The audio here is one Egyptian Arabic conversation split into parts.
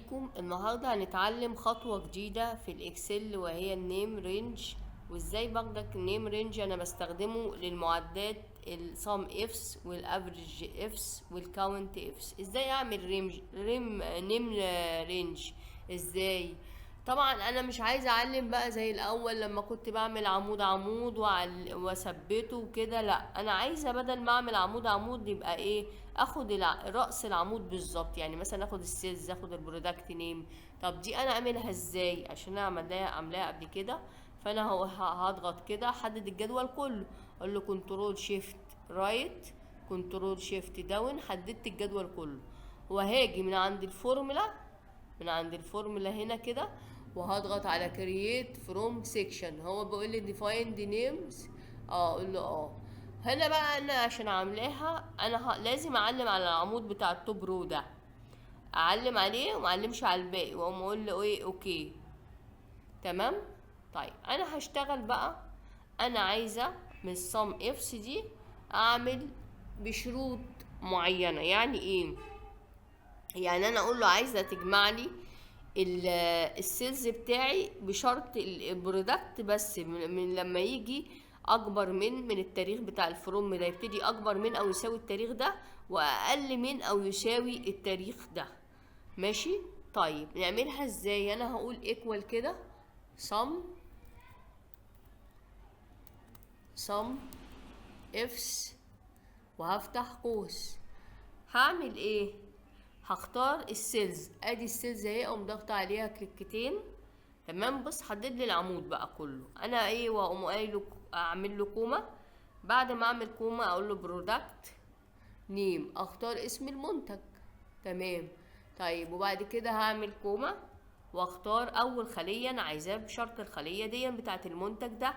بيكم. النهاردة هنتعلم خطوة جديدة في ال Excel وهي ال name range، وازاي باخدك ال name range. انا بستخدمه للمعدات ال sum ifs وال average ifs وال count ifs. ازاي اعمل range ريم name range ازاي؟ طبعا انا مش عايزه اعلم بقى زي الاول لما كنت بعمل عمود عمود واثبته وكده. لا، انا عايزه بدل ما اعمل عمود عمود يبقى ايه، اخد راس العمود بالظبط. يعني مثلا اخد ال sales، اخد ال product name. طب دي انا اعملها ازاي؟ عشان انا عاملاها قبل كده. فانا هضغط كده، احدد الجدول كله، اقول له control shift right، control shift down، حددت الجدول كله. وهاجي من عند الفورمولا، من عند الفورمولا هنا كده، وهضغط على create from section. هو بيقول لي define the names، اقول له هنا بقى انا عشان عاملاها انا لازم اعلم على العمود بتاع ال top row ده، اعلم عليه وما اعلمش على الباقي، واقوم اقول له ايه، okay تمام. طيب انا هشتغل بقى، انا عايزه من ال sum ifs دي اعمل بشروط معينه. يعني ايه؟ يعني انا اقول له عايزه تجمع لي ال sales بتاعي بشرط ال product بس من لما يجي اكبر من التاريخ بتاع ال from ده، يبتدي اكبر من او يساوي التاريخ ده، واقل من او يساوي التاريخ ده. ماشي. طيب نعملها ازاي؟ انا هقول equal كده sum ifs وهفتح قوس. هعمل ايه؟ هختار ال sales، ادي ال sales اهي، اقوم ضاغطه عليها كليكتين. تمام. بص حدد لي العمود بقى كله انا ايه، واقوم قايله اعمل له comma. بعد ما اعمل comma اقول له product name، اختار اسم المنتج. تمام. طيب وبعد كده هعمل comma واختار اول خليه انا عايزاها بشرط الخليه دي بتاعه المنتج ده.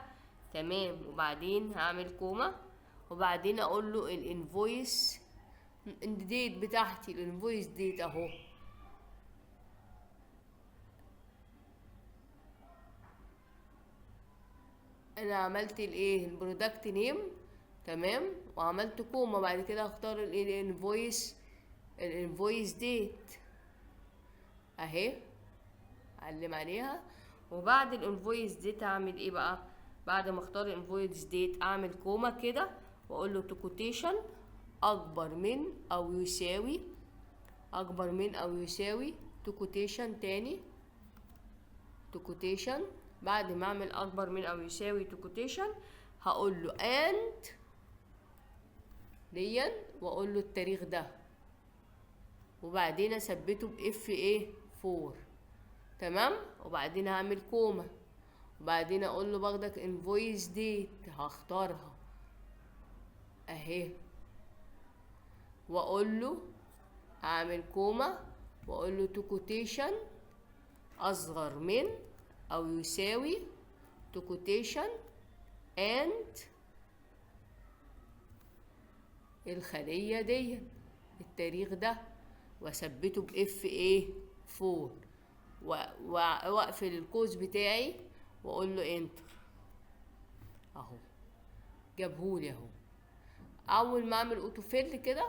تمام. وبعدين هعمل comma وبعدين اقول له ال invoice date بتاعتي، ال invoice date اهو. انا عملت الايه، ال product name. تمام. وعملت comma، بعد كده هختار الايه، ال invoice date اهي، علم عليها. وبعد ال invoice date اعمل ايه بقى؟ بعد ما اختار ال invoice date اعمل comma كده واقول له two quotation اكبر من او يساوي، اكبر من او يساوي two quotation تاني، two quotation. بعد ما اعمل اكبر من او يساوي two quotation هقول له and ديا، واقول له التاريخ ده، وبعدين اثبته ب F ايه 4. تمام. وبعدين هعمل comma، وبعدين اقول له باخدك invoice date هختارها اهي، واقول له اعمل comma واقول له two quotation اصغر من او يساوي two quotation and الخلية دي التاريخ ده، واثبته ب F ايه 4، واقفل القوس بتاعي واقول له enter اهو، جابهولي اهو. اول ما اعمل auto fill كده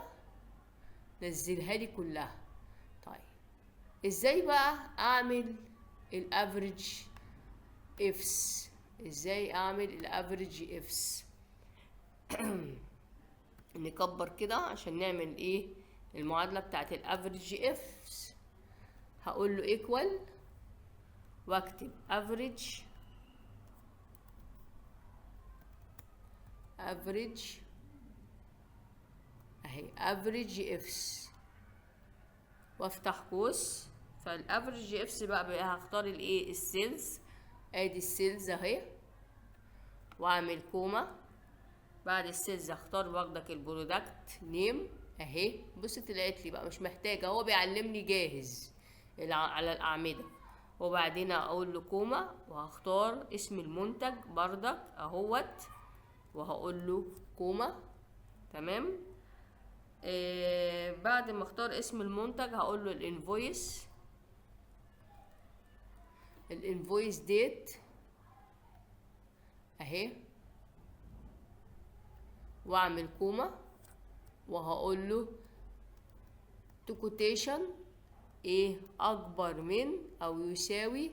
نزلها لي كلها. طيب ازاي بقى اعمل ال average ifs؟ ازاي اعمل ال average ifs؟ نكبر كده عشان نعمل ايه المعادله بتاعت ال average ifs. هقول له equal واكتب average اهي average ifs وافتح قوس. فال average ifs بقى هختار الايه، ال sales، ادي ال sales اهي، واعمل comma. بعد ال sales هختار برضك ال product name اهي. بص طلعت لي بقى، مش محتاجه، هو بيعلمني جاهز على الاعمده. وبعدين اقول له comma وهختار اسم المنتج بردك اهوت، وهقول له comma. تمام. بعد ما اختار اسم المنتج هقول له ال invoice date اهي، واعمل comma وهقول له two quotation ايه؟ اكبر من او يساوي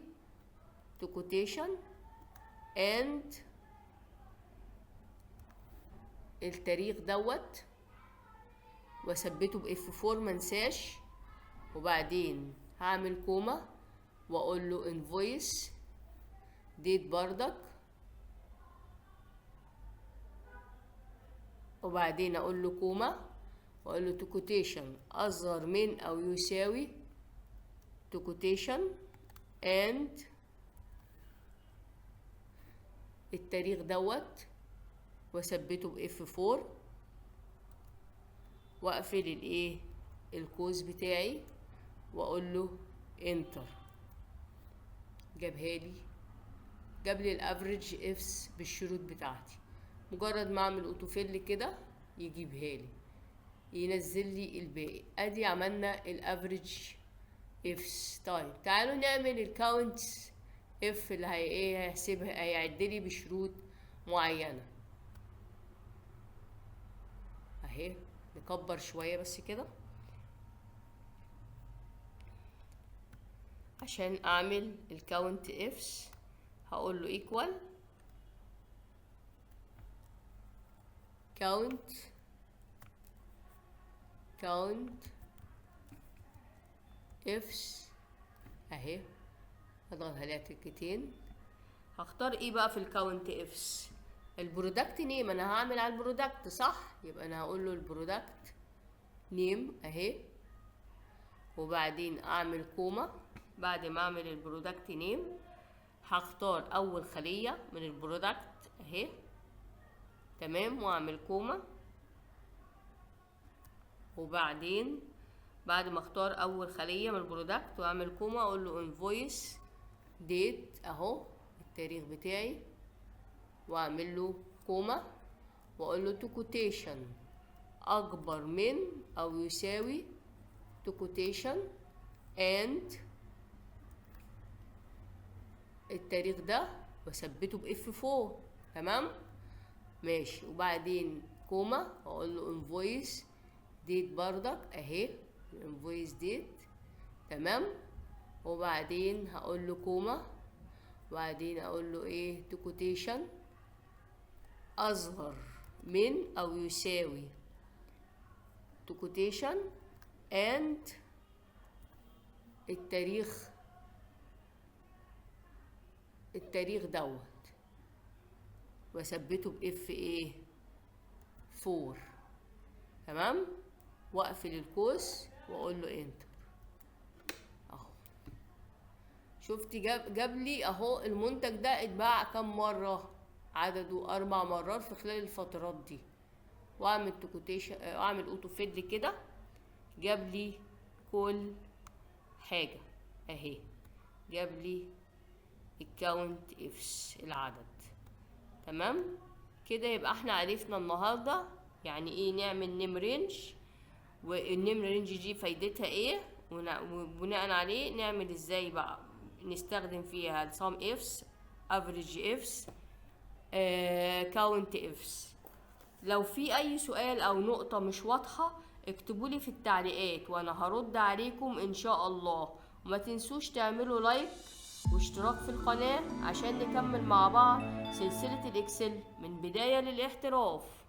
two quotation and التاريخ دوت، واثبته ب F 4 منساش. وبعدين هعمل comma واقول له invoice date بردك، وبعدين اقول له comma واقول له two quotation اصغر من او يساوي two quotation and التاريخ دوت، واثبته ب F 4، واقفل الايه؟ القوس بتاعي، واقول له enter. جابها لي، جاب لي ال average ifs بالشروط بتاعتي. مجرد ما اعمل auto fill كده يجيبها لي، ينزل لي الباقي. ادي عملنا ال average ifs. طيب تعالوا نعمل ال count if اللي هي ايه؟ هيحسبها، هيعد لي بشروط معينه. اهي نكبر شويه بس كده عشان اعمل ال count ifs. هقول له equal count count ifs اهي، اضغط عليها تكتين. هختار ايه بقى في ال count ifs؟ ال product name. انا هعمل على ال product صح، يبقى انا هقول له ال product name اهي، وبعدين اعمل comma. بعد ما اعمل ال product name هختار اول خلية من ال product اهي، تمام، واعمل comma. وبعدين بعد ما اختار اول خلية من ال product واعمل comma اقول له invoice date اهو التاريخ بتاعي، واعمل له comma واقول له two quotation اكبر من او يساوي two quotation and التاريخ ده، واثبته ب F 4. تمام ماشي. وبعدين comma واقول له invoice date بردك اهي ال invoice date، تمام. وبعدين هقول له comma، وبعدين اقول له ايه؟ two quotation اصغر من او يساوي two quotation and التاريخ دوت، واثبته ب F ايه؟ 4. تمام، واقفل القوس واقول له enter اهو. شفتي جاب لي اهو المنتج ده اتباع كم مره؟ عدده 4 مرات في خلال الفترات دي. واعمل two quotation، اعمل auto fill كده، جاب لي كل حاجه اهي، جاب لي ال count ifs العدد. تمام كده. يبقى احنا عرفنا النهارده يعني ايه نعمل name range، وال name range دي فايدتها ايه، وبناء عليه نعمل ازاي بقى نستخدم فيها ال sum ifs، average ifs، count ifs. لو في اي سؤال او نقطة مش واضحة اكتبولي في التعليقات وانا هرد عليكم ان شاء الله. وما تنسوش تعملوا like واشتراك في القناة عشان نكمل مع بعض سلسلة ال Excel من بداية للاحتراف.